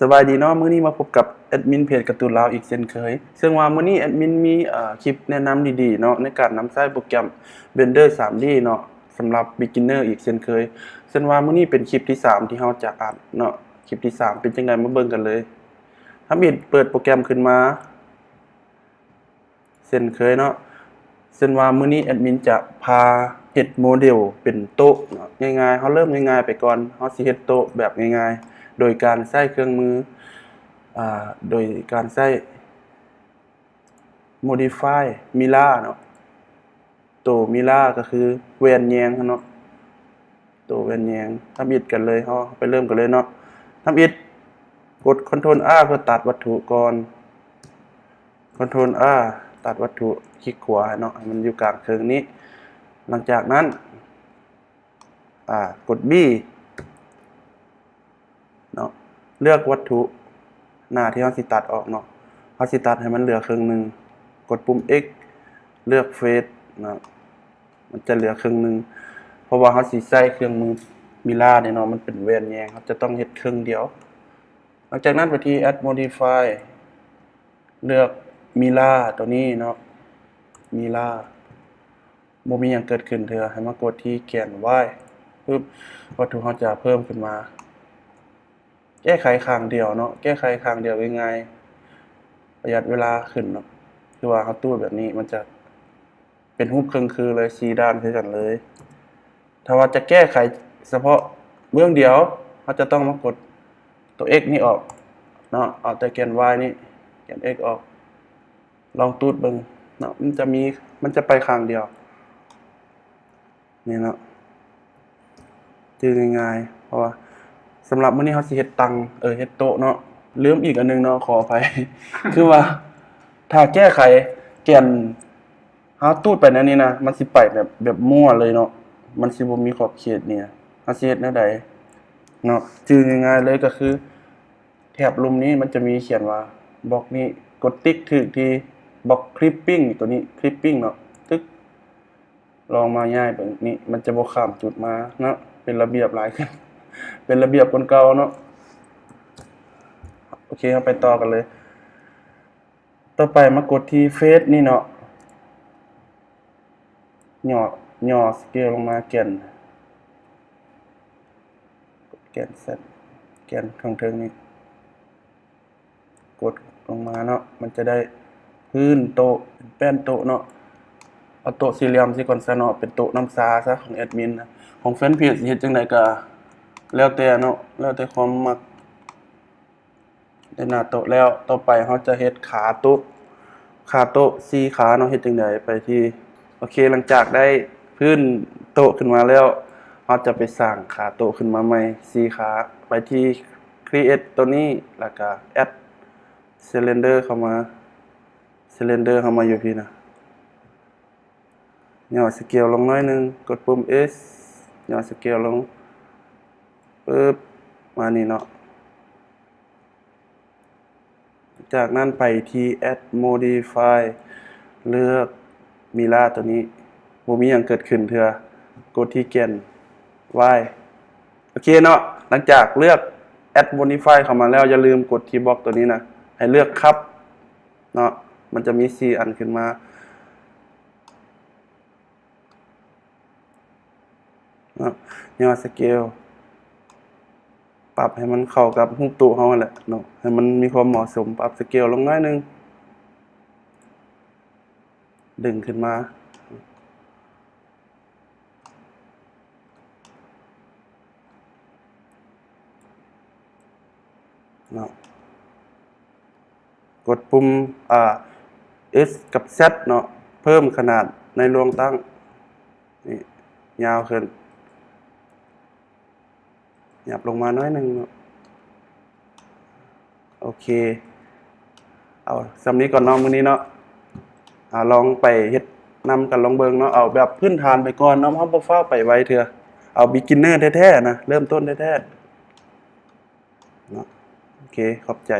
ສະບາຍດີເນາະ, ມື້ນີ້ມາພົບກັບແອດມິນເພຈກາຕູນລາວອີກເຊັ່ນເຄີຍ. ເຊິ່ງວ່າມື້ນີ້ແອດມິນມີ ເອີ ຄລິບແນະນຳດີໆເນາະ ໃນການນຳໃຊ້ໂປຣແກຣມ Blender ສາມດີ ເນາະ ສຳລັບ beginner ອີກເຊັ່ນເຄີຍ. ເຊິ່ງວ່າມື້ນີ້ເປັນຄລິບທີສາມທີ່ເຮົາຈະອັດເນາະ, ຄລິບທີສາມເປັນຈັ່ງໃດ ມາເບິ່ງກັນເລີຍ. ທຳອິດເປີດໂປຣແກຣມຂຶ້ນມາ ເຊັ່ນເຄີຍເນາະ, ເຊັ່ນວ່າມື້ນີ້ແອດມິນຈະພາເຮັດໂມເດວເປັນໂຕະເນາະ, ງ່າຍໆ ເຮົາເລີ່ມງ່າຍໆໄປກ່ອນ. ເຮົາຊິເຮັດໂຕະແບບງ່າຍໆ ໂດຍການໃຊ້ເຄື່ອງມື ອາ ໂດຍການໃຊ້ modify mirror ເນາະ. ໂຕ mirror ກໍຄືແວ່ນແຍງຫັ້ນເນາະ, ໂຕແວ່ນແຍງ. ທຳອິດກັນເລີຍ, ເຮົາໄປເລີ່ມກັນເລີຍເນາະ. ທຳອິດກົດ Ctrl R ເພື່ອຕັດວັດຖຸກ່ອນ. Ctrl R ຕັດວັດຖຸ, ຄລິກຂວາໃຫ້ເນາະ, ໃຫ້ມັນຢູ່ກາງເຄິ່ງນີ້. ຫຼັງຈາກນັ້ນ ອາ ກົດ B ເນາະ, ເລືອກວັດຖຸໜ້າທີ່ເຮົາຊິຕັດອອກເນາະ. ເຮົາຊິຕັດໃຫ້ມັນເຫຼືອເຄິ່ງໜຶ່ງ. ກົດປຸ່ມ X ເລືອກ Face ເນາະ, ມັນຈະເຫຼືອເຄິ່ງໜຶ່ງ ເພາະວ່າເຮົາຊິໃຊ້ເຄື່ອງມື mirror ນີ້ເນາະ, ມັນເປັນແວ່ນແຍງ, ເຮົາຈະຕ້ອງເຮັດເຄິ່ງດຽວ. ຫຼັງຈາກນັ້ນໄປທີ່ Add Modify ເລືອກ Mirror ຕົວນີ້ເນາະ, Mirror ບໍ່ມີຫຍັງເກີດຂຶ້ນເທື່ອ. ໃຫ້ມາກົດທີ່ແກນ Y ປຶບ, ວັດຖຸເຮົາຈະເພີ່ມຂຶ້ນມາ. ແກ້ໄຂຂ້າງດຽວເນາະ, ແກ້ໄຂຂ້າງດຽວງ່າຍໆ, ປະຢັດເວລາຂຶ້ນເນາະ. ຄືວ່າເຮົາຕູດແບບນີ້ ມັນຈະເປັນຮູບເຄິ່ງຄືເລີຍ, ສີ່ດ້ານຄືກັນເລີຍ. ຖ້າວ່າຈະແກ້ໄຂສະເພາະເບື້ອງດຽວ, ເຮົາຈະຕ້ອງມາກົດຕົວ X ນີ້ອອກເນາະ, ເອົາແຕ່ແກນ Y ນີ້, ແກນ X ອອກ. ລອງຕູດເບິ່ງເນາະ, ມັນຈະມີ, ມັນຈະໄປຂ້າງດຽວ. ນີ້ເນາະ, ຈື່ງ່າຍໆ ເພາະວ່າສຳລັບມື້ນີ້ເຮົາຊິເຮັດຕັ່ງ ເອີ ເຮັດໂຕະເນາະ. ລືມອີກອັນໜຶ່ງເນາະ, ຂໍອະໄພ. ຄືວ່າຖ້າແກ້ໄຂແກນ ເຮົາຕູດໄປແນວນີ້ນະ, ມັນຊິໄປແບບ, ແບບມົ້ວເລີຍເນາະ, ມັນຊິບໍ່ມີຂອບເຂດນີ້ນະ. ເຮົາຊິເຮັດແນວໃດເນາະ? ຈື່ງ່າຍໆເລີຍກໍຄື ແຖບລຸ່ມນີ້ມັນຈະມີຂຽນວ່າ ບລັອກນີ້, ກົດຕິກຖືກທີ່ບລັອກ Clipping ຕົວນີ້, Clipping ເນາະ, ຕຶກ. ລອງມາຍ້າຍເບິ່ງ, ນີ້ມັນຈະບໍ່ຂ້າມຈຸດມາເນາະ, ເປັນລະບຽບຫຼາຍຂຶ້ນ, ເປັນລະບຽບກວ່າເກົ່າເນາະ. ໂອເຄ, ເຮົາໄປຕໍ່ກັນເລີຍ. ຕໍ່ໄປມາກົດທີ່ Face ນີ້ເນາະ, ຫຍໍ້, ຫຍໍ້ scale ລົງມາແກນ, ແກນ Z, ແກນຂ້າງເທິງນີ້. ກົດລົງມາເນາະ, ມັນຈະໄດ້ພື້ນໂຕະ, ເປັນແປ້ນໂຕະເນາະ. ເອົາໂຕະສີ່ຫຼ່ຽມຊິກ່ອນຊະເນາະ, ເປັນໂຕະນ້ຳຊາຊະຂອງແອດມິນນະ. ຂອງແຟນເພຈຊິເຮັດຈັ່ງໃດກໍແລ້ວແຕ່ເນາະ, ແລ້ວແຕ່ຄວາມມັກ. ໄດ້ໜ້າໂຕະແລ້ວ, ຕໍ່ໄປເຮົາຈະເຮັດຂາໂຕະ, ຂາໂຕະສີ່ຂາເນາະ. ເຮັດຈັ່ງໃດ? ໄປທີ່ ໂອເຄ, ຫຼັງຈາກໄດ້ພື້ນໂຕະຂຶ້ນມາແລ້ວ, ເຮົາຈະໄປສ້າງຂາໂຕະຂຶ້ນມາໃໝ່ສີ່ຂາ. ໄປທີ່ Create ຕົວນີ້, ແລ້ວກໍ Add Cylinder ເຂົ້າມາ, Cylinder ເຮົາມາຢູ່ພີ້ນະ. ຫຍໍ້ scale ລົງໜ້ອຍໜຶ່ງ, ກົດປຸ່ມ S, ຫຍໍ້ scale ລົງ, ປຶບ, ມານີ້ເນາະ. ຈາກນັ້ນໄປທີ່ Add Modify ເລືອກ Mirror ຕົວນີ້, ບໍ່ມີຫຍັງເກີດຂຶ້ນເທື່ອ, ກົດທີ່ແກນ Y. ໂອເຄເນາະ, ຫຼັງຈາກເລືອກ Add Modify ເຂົ້າມາແລ້ວ, ຢ່າລືມກົດທີ່ບລັອກຕົວນີ້ນະ, ໃຫ້ເລືອກ Cup ເນາະ, ມັນຈະມີສີ່ອັນຂຶ້ນມາ. ເນາະ, ຫຍໍ້ scale ປັບໃຫ້ມັນເຂົ້າກັບຮູບໂຕະເຮົາຫັ້ນແຫຼະເນາະ, ໃຫ້ມັນມີຄວາມເໝາະສົມ. ປັບ scale ລົງໜ້ອຍໜຶ່ງ, ດຶງຂຶ້ນມາເນາະ. ກົດປຸ່ມ ອາ S ກັບ Z ເນາະ, ເພີ່ມຂະໜາດໃນລວງຕັ້ງນີ້ຍາວຂຶ້ນ, ຫຍັບລົງມາໜ້ອຍໜຶ່ງເນາະ. ໂອເຄ, ເອົາສ່ຳນີ້ກ່ອນເນາະ ມື້ນີ້ເນາະ. ອາ ລອງໄປເຮັດນຳກັນລອງເບິ່ງເນາະ, ເອົາແບບພື້ນຖານໄປກ່ອນເນາະ, ເຮົາບໍ່ຟ້າວໄປໄວເທື່ອ, ເອົາ beginner ແທ້ໆນະ, ເລີ່ມຕົ້ນແທ້ໆ. ເນາະ. ໂອເຄ, ຂອບໃຈ.